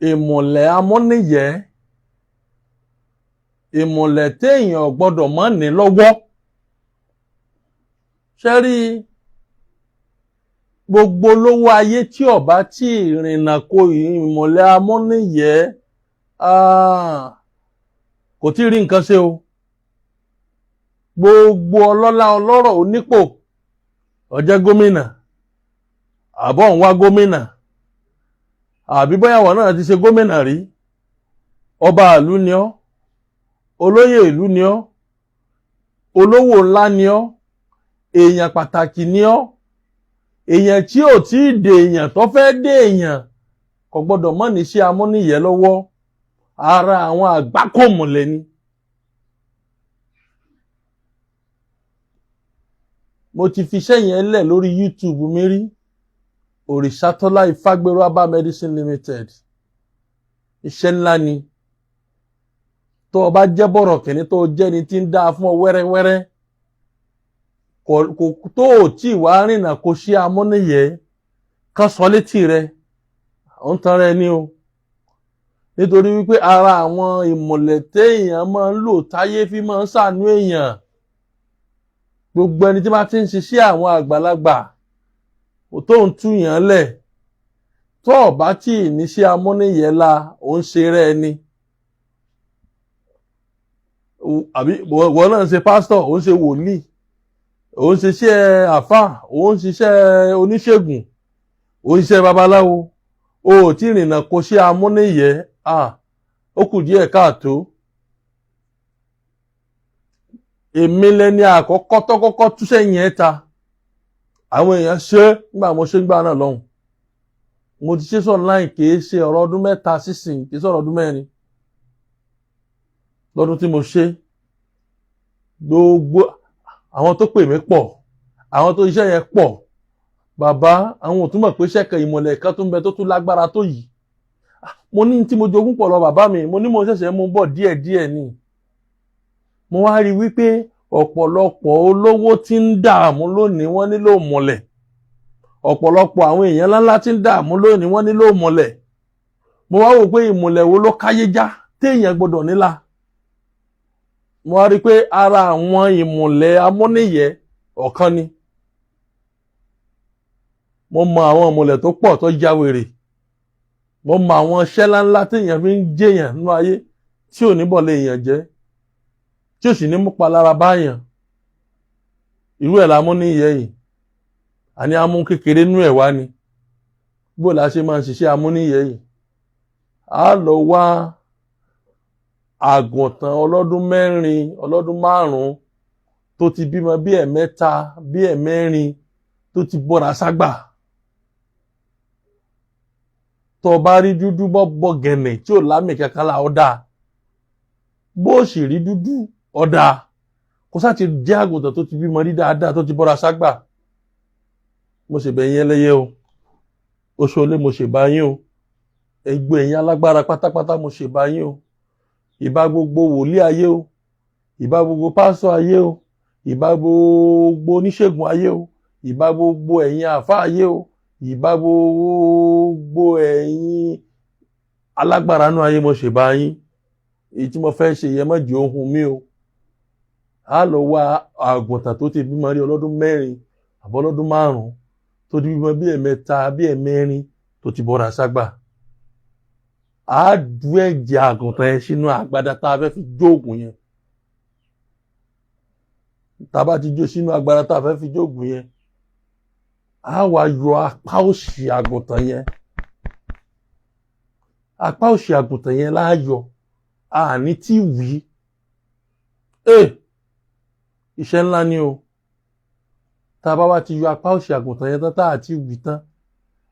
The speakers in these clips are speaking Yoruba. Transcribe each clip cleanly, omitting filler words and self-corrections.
Ìmùlẹ̀ amúnìyẹ́, ìmùlẹ̀ téèyàn gbọ́dọ̀ má ní lọ́wọ́. Ṣé rí gbogbo olówó ayé tí ó bá tí ìrìnnà kó ìmùlẹ̀ amúnìyẹ́, kò tí ì rí nǹkan ṣe o. Gbogbo ọlọ́lá, ọlọ́rọ̀, onípò, ó jẹ́ gómìnà, àbọ̀ ń wá gómìnà, àbí bóyá àwọn náà ti ṣe gómìnà rí, ọba ìlú ni ọ́, olóyè ìlú ni ọ́, olówó ńlá ni ọ́, èèyàn pàtàkì ni ọ́, èèyàn tí ò tí ì dè èèyàn tó fẹ́ dé èèyàn, kò gbọ́dọ̀ mọ́ ní sí amúnìyẹ́ lọ́wọ́. Ara àwọn àgbákòmùlẹ̀ ni. Mo ti fi iṣẹ́ yẹn lẹ̀ lórí YouTube mi rí, Òrìṣàtọ́lá Ifágbéró Herbal Medicine Limited. Iṣẹ́ ńlá ni. Tó o bá jẹ́ bọ̀rọ̀ kìíní, tó o jẹ́ ni tí ń dáa fún ọ wẹ́rẹ́wẹ́rẹ́, kò tó o tí wàá rìnnà kó ṣí amúnìyẹ́ kan sọ létí rẹ, ò ń tan rẹ ní o. Nítorí wípé ara àwọn ìmọ̀lẹ̀ téèyàn máa ń lò táyé fi máa ń ṣàánú èèyàn, gbogbo ẹni tí bá ti ń ṣiṣẹ́ àwọn àgbàlagbà tó ń túyàn lẹ̀, tó o bá tí ì níṣẹ́ amúnìyẹ́ la, ò ń ṣe rẹ́ ni. Àbí wọ́n náà ń ṣe pásítọ̀, ò ń ṣe wòlíì, ò ń ṣiṣẹ́ àfáà, ò ń ṣiṣẹ́ oníṣègùn, ò ń ṣiṣẹ́ babaláwo, o ò tí ì rìnnà kó ṣe amúnìyẹ́, ó kù díẹ̀ káàtó. Èmi lẹni àkọ́kọ́ tó kọ́kọ́ túṣẹ́ yẹn ta. Àwọn èèyàn ṣe nígbà mo ṣe ń gbà náà lọ́hùn. Mo ti ṣe sọ online, kìí ṣe ọ̀rọ̀ ọdún 3 sísìn, kìí sọ̀rọ̀ ọdún 4. Lọ́dún tí mo ṣe, gbogbo àwọn tó pè mí pọ̀, àwọn tó iṣẹ́ yẹn pọ̀. Bàbá, àwọn ò tún mọ̀ pé iṣẹ́ kan, ìmọ̀lẹ̀ kan tó ń bẹ tó tún lágbára tó yìí. Mo ní tí mo jogún pọ̀ lọ bàbá mi, mo ní mo ṣẹ̀ṣẹ̀ mú bọ̀ díẹ̀díẹ̀ ni. Mo wá rí wípé ọ̀pọ̀lọpọ̀ olówó tí ń dààmú lónìí, wọ́n nílò ìmọ̀lẹ̀. Ọ̀pọ̀lọpọ̀ àwọn èèyàn ńláńlá tí ń dààmú lónìí, wọ́n nílò ìmọ̀lẹ̀. Mo wá wò pé ìmọ̀lẹ̀ wo ló káyé já téèyàn gbọ́dọ̀ nílà. Mo wá rí pé ara àwọn ìmọ̀lẹ̀ amúnìyẹ́ ọ̀kan ni. Mo mọ àwọn ìmọ̀lẹ̀ tó pọ̀ tó já wèrè. Mo mọ àwọn iṣẹ́ ńláńlá téèyàn fi ń jẹ́yàn nínú ayé tí ò ní bọ̀ lé èèyàn jẹ́, tí ò sì ní mú palára báyàn. Irú ẹ̀ la mú ní ìyẹ́ yìí. Àní amú kékeré nú ẹ̀ wá ni. Bó la ṣe máa ń ṣiṣẹ́ amúníyẹ́ yìí? A lọ wá àgùntàn ọlọ́dún 4, ọlọ́dún 5, tó ti bímọ bí ẹ̀mẹ́ta, bí ẹ̀mẹ́rin, tó ti bọ́ra ságbà. Tó bá rí dúdú bọ́ bọ̀gẹ̀nẹ̀ tí ò lámì kankan là, ó dáa. Bó sì rí dúdú, ó dáa. Kó sá ti jẹ́ àgùntàn tó ti bímọ rí dáadáa, tó ti bọ́ra ságbà. Mo sì bẹ̀ yín ẹlẹ́yẹ o. Oṣoolé, mo ṣèbá yín o. Ẹgbẹ́ ẹ̀yin alágbára pátápátá, mo ṣèbá yín o. Ìbá gbogbo wòlíì ayé o. Ìbá gbogbo pásítọ̀ ayé o. Ìbá gbogbo oníṣègùn ayé o. Ìbá gbogbo ẹ̀yin àáfàá ayé o. Ìbá gbogbo ẹ̀yin alágbára nú ayé, mo ṣèbá yín. Èyí tí mo fẹ́ ṣe yẹn, má jẹ́ ohun mi o. A lọ wá àgùntàn tó ti bímọ rí ọlọ́dún 4 àbọ̀ ọlọ́dún 5, tó ti bímọ bí ẹ̀mẹ́ta, bí ẹ̀mẹ́rin, tó ti bọ́ra ságbà. A du ẹ̀jẹ̀ àgùntàn yẹn sínú àgbàdá tá a fẹ́ fi jóògùn yẹn. Tá a bá ti jó sínú àgbàdá tá a fẹ́ fi jóògùn yẹn, a wá yọ apá òsì àgùntàn yẹn. Apá òsì àgùntàn yẹn láàyò, a ní tí wí. Iṣẹ́ ńlá ni o. Tá a bá wá ti yọ apá òsì àgùntàn yẹn tán, tá a ti wí tán,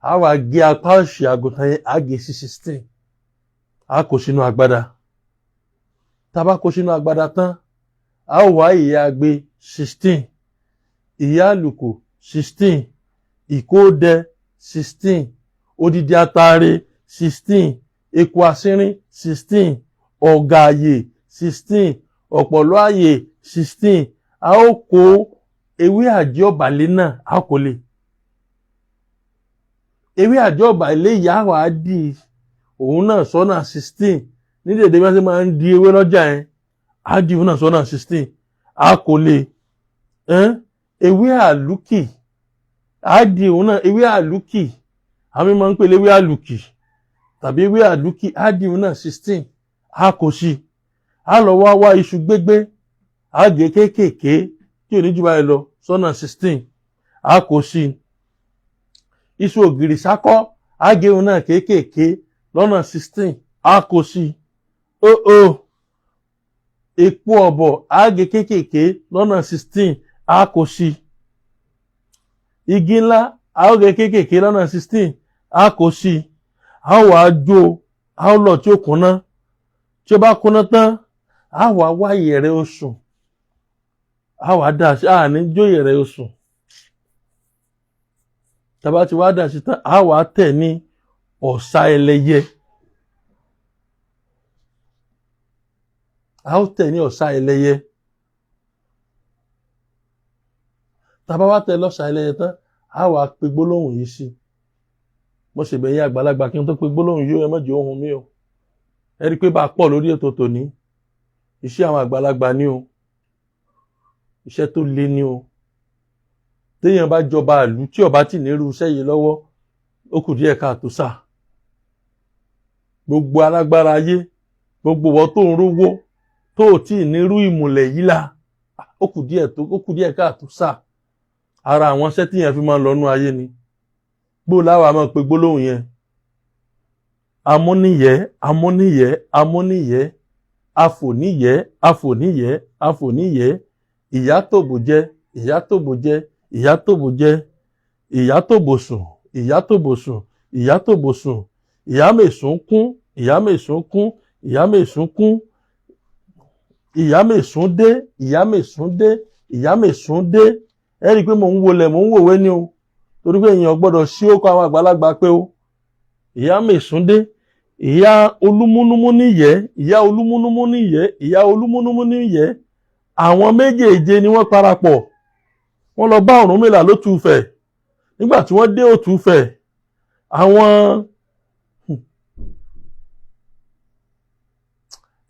a wá gé apá òsì àgùntàn yẹn, a gé sí 16, a kó sínú agbada. Tá a bá kó sínú agbada tán, a ó wá ìyá agbe 16, ìyá àlùkò 16, ìkódẹ 16, odidi atare 16, eku asínrín 16, ọ̀gà àyè 16, ọ̀pọ̀lọ́ àyè 16. A ó kó ewé àjẹ́ ọ̀bàlẹ̀ náà, a kò lè ewé àjẹ́ ọ̀bàlẹ̀ yìí, á wà á di òun náà sọ́nà 16 ní dèdè bí wọ́n ṣe máa ń di ewé lọ́jà yẹn, á di òun náà sọ́nà 16, á kò lè ewé àlùkì, á di òun náà ewé àlùkì, àwọn máa ń pè léwé àlùkì tàbí ewé àlùkì, á di òun náà 16, á kò sí. Á lọ wá wá iṣu gbégbé, á gé kéékèèké tí ò ní jù báyìí lọ sọ́nà 16, á kò sí. Iṣu ògìrì sákọ́, á gé òun náà kéékèèké lọ́nà 16, á kò sí. Ó epo ọ̀bọ̀, á gé kéékèèké lọ́nà 16, á kò sí. Igi ńlá, á gé kéékèèké lọ́nà 16, á kò sí. Á wàá jó, á lọ tí ó kúnná. Tí ó bá kúnná tán, á wàá wá ìyẹ̀rẹ̀ osùn, á wàá dà sí. Á ní jó ìyẹ̀rẹ̀ osùn. Tàbá ti wá dà sí tán, á wàá tẹ̀ ní ọ̀sà ẹlẹ́yẹ. A ó tẹ̀ ní ọ̀sà ẹlẹ́yẹ. Tàbá wá tẹ̀ lọ́sà ẹlẹ́yẹ tán, á wàá pe gbólóhùn yìí sí. Mo sì bẹ̀yìn àgbàlagbà kí n tó pe gbólóhùn yìí, ẹ má jẹ́ ohun mi o. Ẹ rí i pé bá a pọ̀ lórí ètò tòní, iṣẹ́ àwọn àgbàlagbà ni o, iṣẹ́ tó le ni o. Téèyàn bá jọba ìlú tí ó bá tì ní irú iṣẹ́ yìí lọ́wọ́, ó kù díẹ̀ káàtó sà. Gbogbo alágbára ayé, gbogbo wọ́n tó ń rówó tó ò tí ì nírú ìmùlẹ̀ yìí la, ó kù díẹ̀ tó, ó kù díẹ̀ káàtó sà. Ara àwọn iṣẹ́ tíyẹn fi máa ń lọ́nú ayé ni. Gbó láwa máa pe gbólóhùn yẹn: amúníyẹ, amúníyẹ, amúníyẹ, afòníyẹ, afòníyẹ, afòníyẹ, ìyá tòbò jẹ, ìyá tòbò jẹ, ìyá tòbò jẹ, ìyá tòbò sùn, ìyá tòbò sùn, ìyá tòbò sùn, ìyá mèsùn kún, ìyá mèsùn kún, ìyá mèsùn kún, ìyá mèsùn dé, ìyá mèsùn dé, ìyá mèsùn dé. Ẹ rí i pé mò ń wọlé, mò ń wòwe ni o, torí pé èèyàn gbọ́dọ̀ sí òkò àwọn àgbàlagbà pé o. Ìyá mèsùn dé, ìyá olúmúnúmú níyẹ́, ìyá olúmúnúmú níyẹ́, ìyá olúmúnúmú níyẹ́. Àwọn méjèèje ni wọ́n parapọ̀, wọ́n lọ bá Ọ̀rúnmìlà lótùúfẹ̀. Nígbà tí wọ́n dé Òtúfẹ̀, àwọn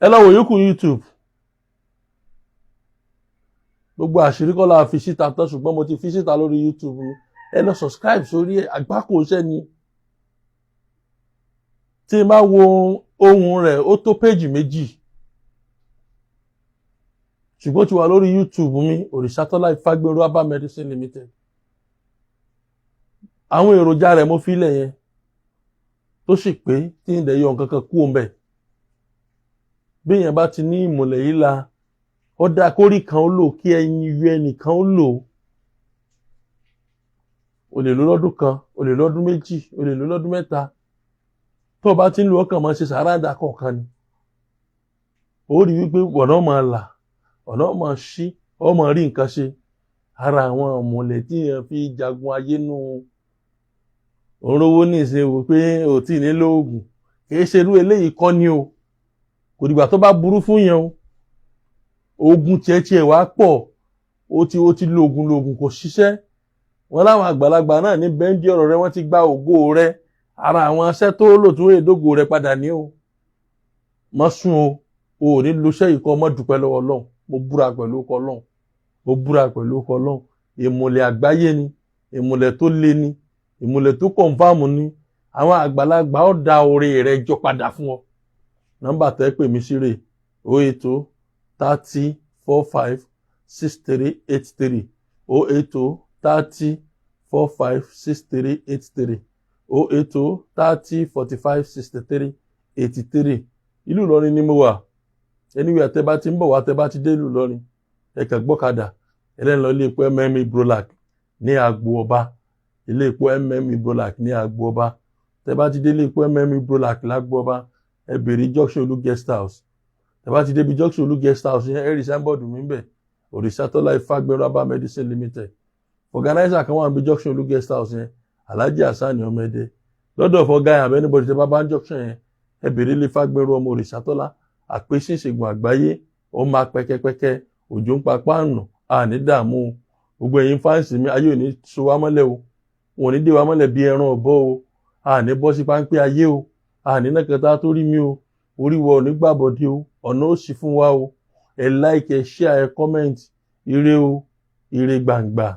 ẹ lọ wò yókù YouTube. Gbogbo àṣírí kọ́ la fi síta tán, ṣùgbọ́n mo ti fi síta lórí YouTube mi. Ẹ lọ subscribe sórí ẹ. Àgbákò iṣẹ́ ni. Tí n bá wo ohun rẹ̀, ó tó péjì 2, ṣùgbọ́n ó ti wà lórí YouTube mi, Òrìṣàtọ́lá Ifágbéró Herbal Medicine Limited. Àwọn èròjà rẹ̀ mo fi lẹ̀ yẹn tó sì pé tí ń dẹ̀ yọ nǹkan kan kú òun bẹ̀. Bí èèyàn bá ti ní ìmùlẹ̀ yìí la, ó dáa kórì kan ó lò kí ẹyin yọ ẹnìkan ó lò. O lè lò lọ́dún kan, o lè lọ́dún 2, o lè lò lọ́dún 3. Tó o bá ti ń lo, ọkàn máa ṣe sàràǹdà kọ̀ọ̀kan ni. Ó rí wípé ọ̀nà máa là, ọ̀nà máa ṣí, ó máa rí nǹkan ṣe. Ara àwọn ọ̀mọ̀lẹ̀ tí èèyàn fi jagun ayé nù. Òǹrówó ní ìsìn wò pé ò tí ì nílò oògùn, kì í ṣe irú eléyìí kọ́ ni o. Kò dìgbà tó bá burú fún yẹn o. Oògùn tiẹ̀tiẹ̀ wá pọ̀, ó ti lo oògùn lo oògùn kò ṣiṣẹ́. Wọn láwọn àgbàlagbà náà ní bẹ́ńdì ọ̀rọ̀ rẹ, wọ́n ti gba ògo rẹ. Ara àwọn aṣẹ́ tó lò tún èdógò rẹ padà ní o. Má sùn o, o ò ní lo iṣẹ́ yìí kọ́ mọ́ dúpẹ́ lọ́wọ́ Ọlọ́run. Mo búra pẹ̀lú ọkọ̀ Ọlọ́run, mo búra pẹ̀lú ọkọ̀ Ọlọ́run. Ìmùlẹ̀ àgbáyé ni, ìmùlẹ̀ tó le ni, ìmùlẹ̀ tó kọ̀ǹfàmù ni. Àwọn àgbàlagbà ó da oore rẹ jọ padà fún ọ. Nọ́mbà tẹ́ pè mí sí rè: 080 30 45 63 83, 080 30 45 63 83, 080 30 45 63 83. Ìlú Ìlọrin ni mo wà. Anywhere tẹ́ bá ti ń bọ̀ wá, tẹ́ bá ti dé ìlú Ìlọrin, ẹ kàn gbọ́kadà ẹlẹ́ni lọ ilé epo MM Ibrolac ní Agbo Ọba. Ilé epo MM Ibrolac ní Agbo Ọba. Tẹ́ bá ti dé ilé epo MM Ibrolac lágbo Ọba, ẹ bèrè Junction Olú Guest House. Tẹ́ bá ti débi Junction Olú Guest House yẹn, ẹ rí signboard mi bẹ̀, Òrìṣàtọ́lá Ifágbéró Herbal Medicine Limited. Organizer kan wà níbi Junction Olú Guest House yẹn, Alhaji Hasan Ọmọdé lọ́dọ̀ fọgá yẹn àbẹ́ anybody tẹ́ bá bá ń junction yẹn, ẹ bèrè ilé Fágbéró ọmọ Òrìṣàtọ́lá, àpèsè ìṣègùn àgbáyé. Ó máa pẹ́kẹ́pẹ́kẹ́, òjò ń pa páànù, àní dààmú. Gbogbo ẹ̀yin fans mi, ayé ò ní so wá mọ́lẹ̀ o, wọn ò ní dé wa mọ́lẹ̀ bí ẹran ọ̀bọ o, àní bọ́ sí páńpẹ́ ayé o. Àní kẹta tó rí mi o. Orí wa ò ní gbàbọ̀dé o, ọ̀nà ó sì fún wa o. Ẹ like, ẹ share, ẹ comment. Ire o, ire gbàǹgbà.